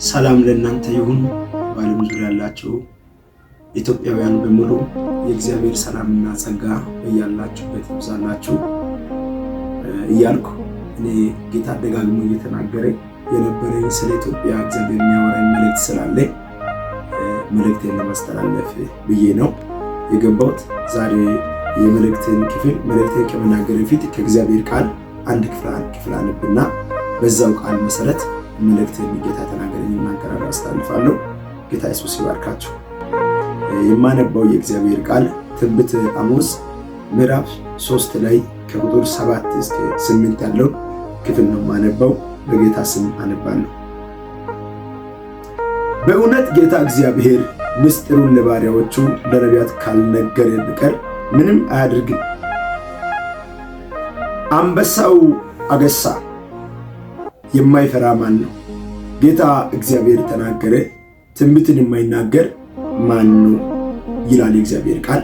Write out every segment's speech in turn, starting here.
ሰላም ለእናንተ ይሁን። በዓለም ዙሪያ ያላችሁ ኢትዮጵያውያን በሙሉ የእግዚአብሔር ሰላምና ጸጋ በያላችሁበት ይብዛላችሁ እያልኩ እኔ ጌታ ደጋግሞ እየተናገረ የነበረኝ ስለ ኢትዮጵያ እግዚአብሔር የሚያወራኝ መልእክት ስላለ መልእክቴን ለማስተላለፍ ብዬ ነው የገባሁት። ዛሬ የመልእክትን ክፍል መልእክቴን ከመናገር በፊት ከእግዚአብሔር ቃል አንድ ክፍል አነብና በዛው ቃል መሰረት መልእክትን ጌታ ተናገረኝ እናገራለሁ፣ አስተላልፋለሁ። ጌታ ኢየሱስ ይባርካችሁ። የማነባው የእግዚአብሔር ቃል ትንቢተ አሞጽ ምዕራፍ 3 ላይ ከቁጥር 7 እስከ 8 ያለው ክፍል ነው የማነባው። በጌታ ስም አነባለሁ። በእውነት ጌታ እግዚአብሔር ምስጢሩን ለባሪያዎቹ ለነቢያት ካልነገረ በቀር ምንም አያደርግም። አንበሳው አገሳ፣ የማይፈራ ማን ነው? ጌታ እግዚአብሔር ተናገረ፣ ትንቢትን የማይናገር ማን ነው? ይላል የእግዚአብሔር ቃል።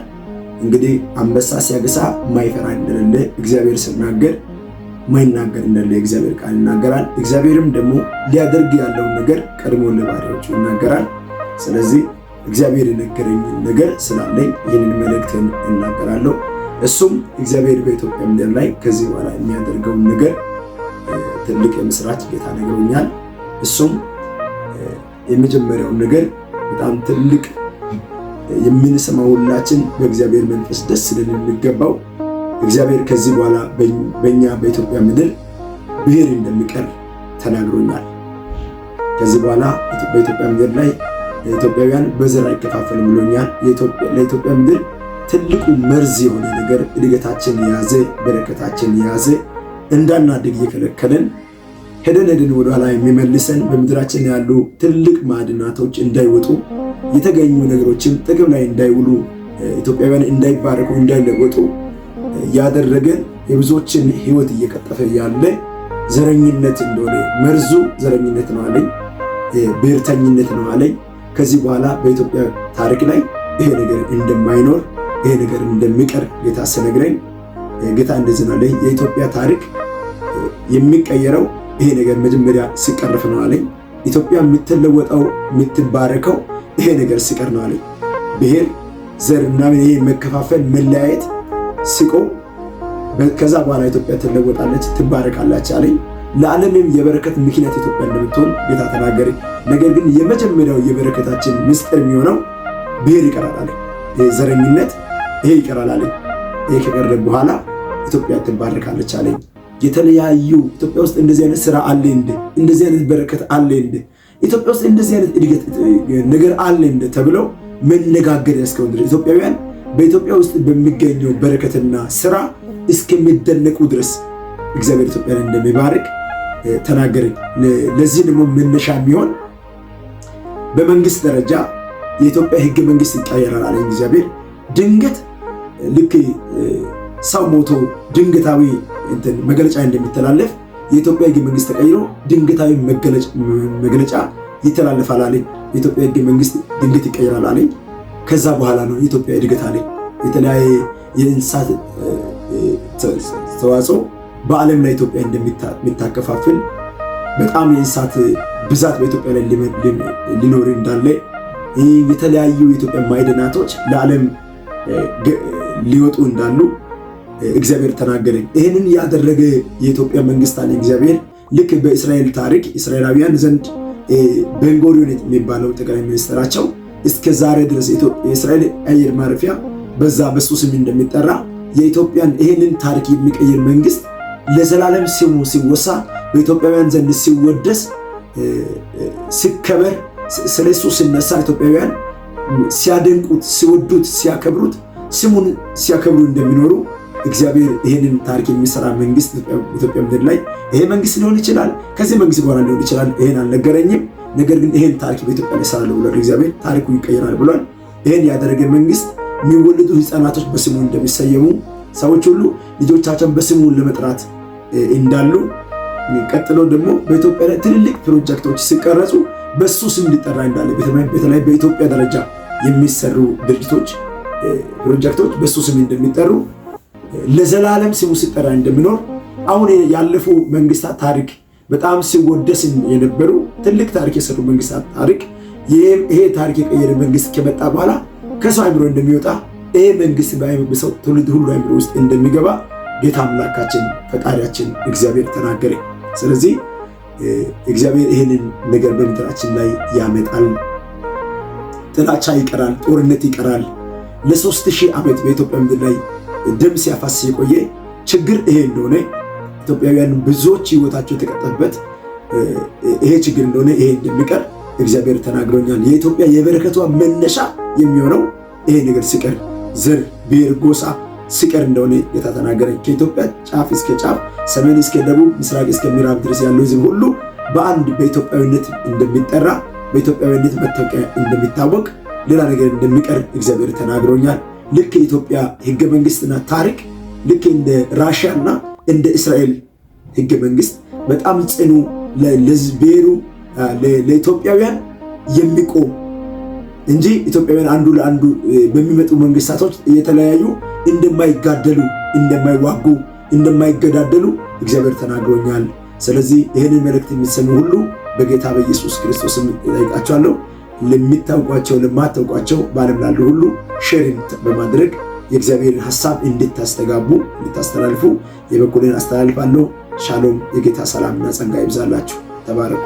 እንግዲህ አንበሳ ሲያገሳ ማይፈራ እንደሌለ፣ እግዚአብሔር ሲናገር ማይናገር እንደሌለ የእግዚአብሔር ቃል ይናገራል። እግዚአብሔርም ደግሞ ሊያደርግ ያለውን ነገር ቀድሞ ለባሪያዎቹ ይናገራል። ስለዚህ እግዚአብሔር የነገረኝን ነገር ስላለኝ ይህንን መልእክትን እናገራለሁ። እሱም እግዚአብሔር በኢትዮጵያ ምድር ላይ ከዚህ በኋላ የሚያደርገውን ነገር ትልቅ የምስራች ጌታ ነግሮኛል። እሱም የመጀመሪያውን ነገር በጣም ትልቅ የምንሰማው ሁላችን በእግዚአብሔር መንፈስ ደስ ልን የሚገባው እግዚአብሔር ከዚህ በኋላ በእኛ በኢትዮጵያ ምድር ብሔር እንደሚቀር ተናግሮኛል። ከዚህ በኋላ በኢትዮጵያ ምድር ላይ ኢትዮጵያውያን በዘር አይከፋፈልም ብሎኛል። ለኢትዮጵያ ምድር ትልቁ መርዝ የሆነ ነገር እድገታችን የያዘ በረከታችን የያዘ እንዳናድግ እየከለከለን ሄደን ሄደን ወደኋላ የሚመልሰን በምድራችን ያሉ ትልቅ ማዕድናቶች እንዳይወጡ፣ የተገኙ ነገሮችም ጥቅም ላይ እንዳይውሉ፣ ኢትዮጵያውያን እንዳይባረኩ፣ እንዳይለወጡ ያደረገን የብዙዎችን ሕይወት እየቀጠፈ ያለ ዘረኝነት እንደሆነ፣ መርዙ ዘረኝነት ነው አለኝ፣ ብሔርተኝነት ነው አለኝ። ከዚህ በኋላ በኢትዮጵያ ታሪክ ላይ ይሄ ነገር እንደማይኖር፣ ይሄ ነገር እንደሚቀር ጌታ ሲነግረኝ ጌታ እንደዚህ ነው አለኝ። የኢትዮጵያ ታሪክ የሚቀየረው ይሄ ነገር መጀመሪያ ሲቀርፍ ነው አለኝ። ኢትዮጵያ የምትለወጠው የምትባረከው ይሄ ነገር ሲቀር ነው አለኝ። ብሔር፣ ዘር ምናምን ይሄ መከፋፈል መለያየት ሲቆም ከዛ በኋላ ኢትዮጵያ ትለወጣለች፣ ትባረካለች አለኝ። ለዓለምም የበረከት ምክንያት ኢትዮጵያ እንደምትሆን ጌታ ተናገረኝ። ነገር ግን የመጀመሪያው የበረከታችን ምስጢር የሚሆነው ብሔር ይቀራል አለኝ። ይሄ ዘረኝነት ይሄ ይቀራል አለኝ። ይሄ ከቀረ በኋላ ኢትዮጵያ ትባረካለች አለኝ። የተለያዩ ኢትዮጵያ ውስጥ እንደዚህ አይነት ስራ አለ እንደ፣ እንደዚህ አይነት በረከት አለ እንደ፣ ኢትዮጵያ ውስጥ እንደዚህ አይነት እድገት ነገር አለ እንደ ተብለው መነጋገር እስከሆነ ድረስ፣ ኢትዮጵያውያን በኢትዮጵያ ውስጥ በሚገኘው በረከትና ስራ እስከሚደነቁ ድረስ እግዚአብሔር ኢትዮጵያን እንደሚባርክ ተናገረኝ። ለዚህ ደግሞ መነሻ የሚሆን በመንግስት ደረጃ የኢትዮጵያ ህገ መንግስት ይቀየራል አለኝ እግዚአብሔር። ድንገት ልክ ሰው ሞቶ ድንገታዊ መግለጫ እንደሚተላለፍ የኢትዮጵያ ህገ መንግስት ተቀይሮ ድንገታዊ መግለጫ ይተላለፋል አለኝ። የኢትዮጵያ ህገ መንግስት ድንገት ይቀየራል አለኝ። ከዛ በኋላ ነው የኢትዮጵያ እድገት አለኝ። የተለያየ የእንስሳት ተዋጽኦ በዓለም ላይ ኢትዮጵያ እንደሚታከፋፍል፣ በጣም የእንስሳት ብዛት በኢትዮጵያ ላይ ሊኖር እንዳለ፣ የተለያዩ የኢትዮጵያ ማዕድናቶች ለዓለም ሊወጡ እንዳሉ እግዚአብሔር ተናገረኝ። ይህንን ያደረገ የኢትዮጵያ መንግስት አለ እግዚአብሔር፣ ልክ በእስራኤል ታሪክ እስራኤላውያን ዘንድ ቤንጎሪዮን የሚባለው ጠቅላይ ሚኒስትራቸው እስከ ዛሬ ድረስ የእስራኤል አየር ማረፊያ በዛ በሱ ስም እንደሚጠራ፣ የኢትዮጵያን ይህንን ታሪክ የሚቀይር መንግስት ለዘላለም ስሙ ሲወሳ፣ በኢትዮጵያውያን ዘንድ ሲወደስ፣ ሲከበር፣ ስለሱ ሲነሳ፣ ኢትዮጵያውያን ሲያደንቁት፣ ሲወዱት፣ ሲያከብሩት፣ ስሙን ሲያከብሩ እንደሚኖሩ እግዚአብሔር ይህንን ታሪክ የሚሰራ መንግስት ኢትዮጵያ ምድር ላይ ይሄ መንግስት ሊሆን ይችላል፣ ከዚህ መንግስት በኋላ ሊሆን ይችላል። ይሄን አልነገረኝም። ነገር ግን ይሄን ታሪክ በኢትዮጵያ ላይ እሰራለሁ ብሏል እግዚአብሔር። ታሪኩ ይቀየራል ብሏል። ይሄን ያደረገ መንግስት የሚወለዱ ህፃናቶች በስሙ እንደሚሰየሙ፣ ሰዎች ሁሉ ልጆቻቸውን በስሙ ለመጥራት እንዳሉ፣ ቀጥሎ ደግሞ በኢትዮጵያ ላይ ትልልቅ ፕሮጀክቶች ሲቀረጹ በሱ ስም ሊጠራ እንዳለ፣ በተለይ በኢትዮጵያ ደረጃ የሚሰሩ ድርጅቶች፣ ፕሮጀክቶች በሱ ስም እንደሚጠሩ፣ ለዘላለም ስሙ ሲጠራ እንደሚኖር፣ አሁን ያለፉ መንግስታት ታሪክ በጣም ሲወደስ የነበሩ ትልቅ ታሪክ የሰሩ መንግስታት ታሪክ ይሄ ታሪክ የቀየረ መንግስት ከመጣ በኋላ ከሰው አይምሮ እንደሚወጣ፣ ይሄ መንግስት በሰው ትውልድ ሁሉ አይምሮ ውስጥ እንደሚገባ ጌታ አምላካችን ፈጣሪያችን እግዚአብሔር ተናገረ። ስለዚህ እግዚአብሔር ይህንን ነገር በምድራችን ላይ ያመጣል። ጥላቻ ይቀራል፣ ጦርነት ይቀራል። ለ3000 ዓመት በኢትዮጵያ ምድር ላይ ደም ሲያፋስ የቆየ ችግር ይሄ እንደሆነ፣ ኢትዮጵያውያን ብዙዎች ህይወታቸው የተቀጠበት ይሄ ችግር እንደሆነ፣ ይሄ እንደሚቀር እግዚአብሔር ተናግሮኛል። የኢትዮጵያ የበረከቷ መነሻ የሚሆነው ይሄ ነገር ሲቀር፣ ዘር፣ ብሔር፣ ጎሳ ሲቀር እንደሆነ ጌታ ተናገረ። ከኢትዮጵያ ጫፍ እስከ ጫፍ፣ ሰሜን እስከ ደቡብ፣ ምስራቅ እስከ ምዕራብ ድረስ ያለው ህዝብ ሁሉ በአንድ በኢትዮጵያዊነት እንደሚጠራ፣ በኢትዮጵያዊነት መታወቂያ እንደሚታወቅ፣ ሌላ ነገር እንደሚቀር እግዚአብሔር ተናግሮኛል። ልክ የኢትዮጵያ ህገ መንግስትና ታሪክ ልክ እንደ ራሽያ እና እንደ እስራኤል ህገ መንግስት በጣም ጽኑ፣ ለብሔሩ ለኢትዮጵያውያን የሚቆም እንጂ ኢትዮጵያውያን አንዱ ለአንዱ በሚመጡ መንግስታቶች እየተለያዩ እንደማይጋደሉ፣ እንደማይዋጉ፣ እንደማይገዳደሉ እግዚአብሔር ተናግሮኛል። ስለዚህ ይህንን መልእክት የምትሰሙ ሁሉ በጌታ በኢየሱስ ክርስቶስ እጠይቃችኋለሁ። ለሚታውቋቸው፣ ለማታውቋቸው፣ በዓለም ላሉ ሁሉ share በማድረግ የእግዚአብሔርን ሀሳብ እንድታስተጋቡ፣ እንድታስተላልፉ የበኩሌን አስተላልፋለሁ። ሻሎም። የጌታ ሰላምና ጸጋ ይብዛላችሁ። ተባረኩ።